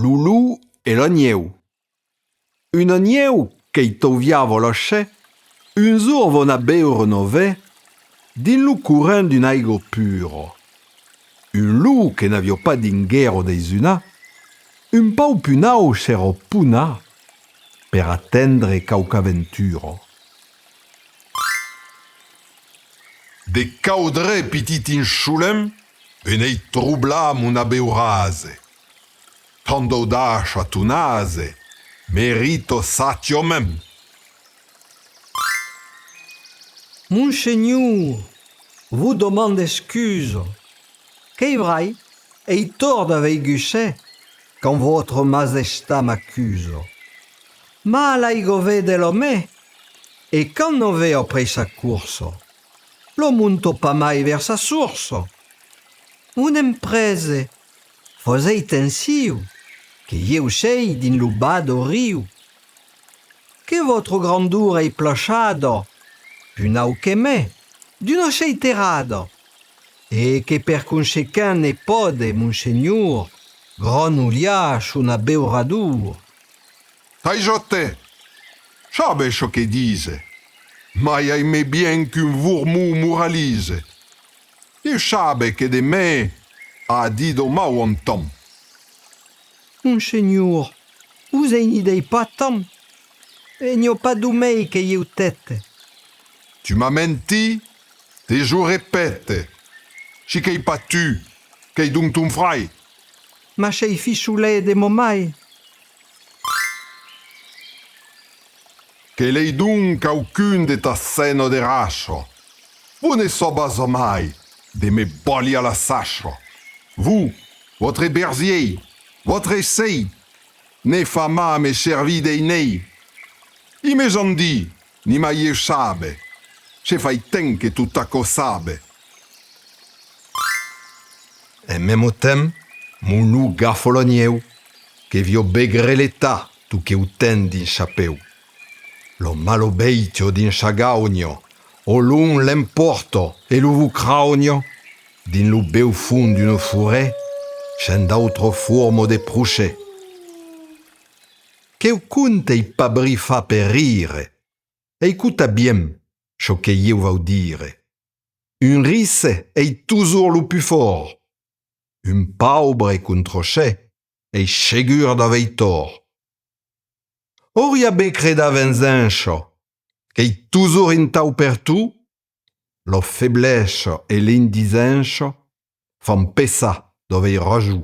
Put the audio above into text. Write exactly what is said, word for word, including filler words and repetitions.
Lo lop e la nhèu. Una nhèu qu'ei tauviava la sè, un jorn va anar beure una vè dins lo corrent d'una aiga pura. Un lop que n'aviá pas dinguèra dejunar, un pauc pus naut s'èra ponat per atendre quauqua aventura. De caudre, pitit insolent, venètz troblar mon abeurase. Tant d'audaça a ton ase, merita satiament. Monsenhor, vos demande excusa. Qu'ei vrai, ei tòrt d'aver gusset quand vòstra masestat m'acusa. Mas l'aiga vè de la mè, e quand la vè après sa corsa, la monta pas mai vers sa sorsa. Vos ne'n prese, fasètz atenciu, que ieu sei dins lo bas dau riu. Que vòstra grandor ei plaçada pus naut que mè, d'una seiterada, e que per consequent ne pòde, monsenhor, granolhar son abeurador. Taisa-te! Sabes çò que dise, mai aime bien qu'un vormon moralize. Ieu sabe que de mè a dit dau mau entend. Monsenhor, vos ainidètz pas tant, e n'i a pas dau mei que ieu tète. Tu m'as mentit, te zo repète, si qu'ei pas tu, qu'ei donc ton frair. Mas sei fiçolet de ma mair. Que l'ei donc quauqu'un de ta sena de raça. Vos ne sabas jamai de me balhar la saça. Vos, vòstre bergier, vòstre sei, ne fa mas me servir d'einei. I me j'an dit, ni mai ieu sabe, se fai temps que tot aquò sabe. En memo temps, mon lop gafa la nhèu, que vio begreletà tot queu temps dins sa peu. La mala bèstia dins sa gaunha, au lond l'empòrta e lo vos craunha, dins lo beu fons d'una forè, sens d'autra forma de procès. Queu conte ei pas brifat per rire, escotatz bien çò que ieu vau dire. Un risse ei totjorn lo pus fòrt. Un paubre contra se ei segur d'aver tòrt. Auriatz ben credat venjança, qu'ei totjorn entau per tu, la feblesa e l'indigença fan pensar d'aver rason.